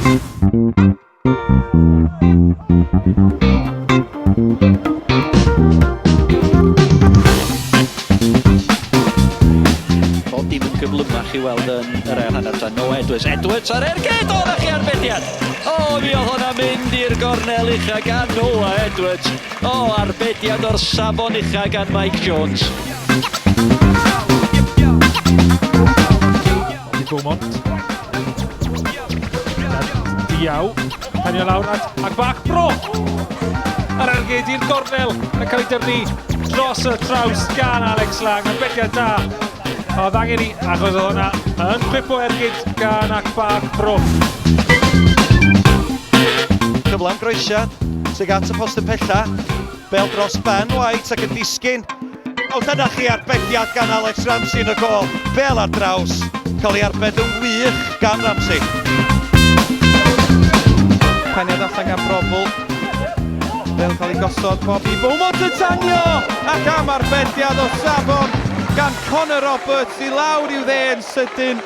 Bob dim yn gyflymach i weld yn yr ail hanner ta. Noah Edwards. Edwards ar ergyd! O, na chi arbediad! O, mi oedd hwnna'n mynd i'r gornel ucha gan Noah Edwards. O, arbediad o'r safon ucha gan Mike Jones. Di Beaumont. Diaw. Penio lawr at ac bach bro. Yr ergyd i'r gornel yn cael ei dyrnu dros y traws gan Alex Lang. Arbediad da. Oedd angen i, achos oedd hwnna yn chwipo ergyd gan ac bach bro. Cyfle am groesiad tuag at y postyn pella. Bel dros ben White ac yn disgyn. O, dyna chi arbediad gan Alex Ramsey yn y gol. Bel ar draws. Cael ei arbed yn wych gan Ramsey. Peniad allan gan Brobl. Bel cael ei gosod, Bobby Beaumont yn tanio! Ac am arbediad o safon gan Connor Roberts i lawr i'w dde yn sydyn.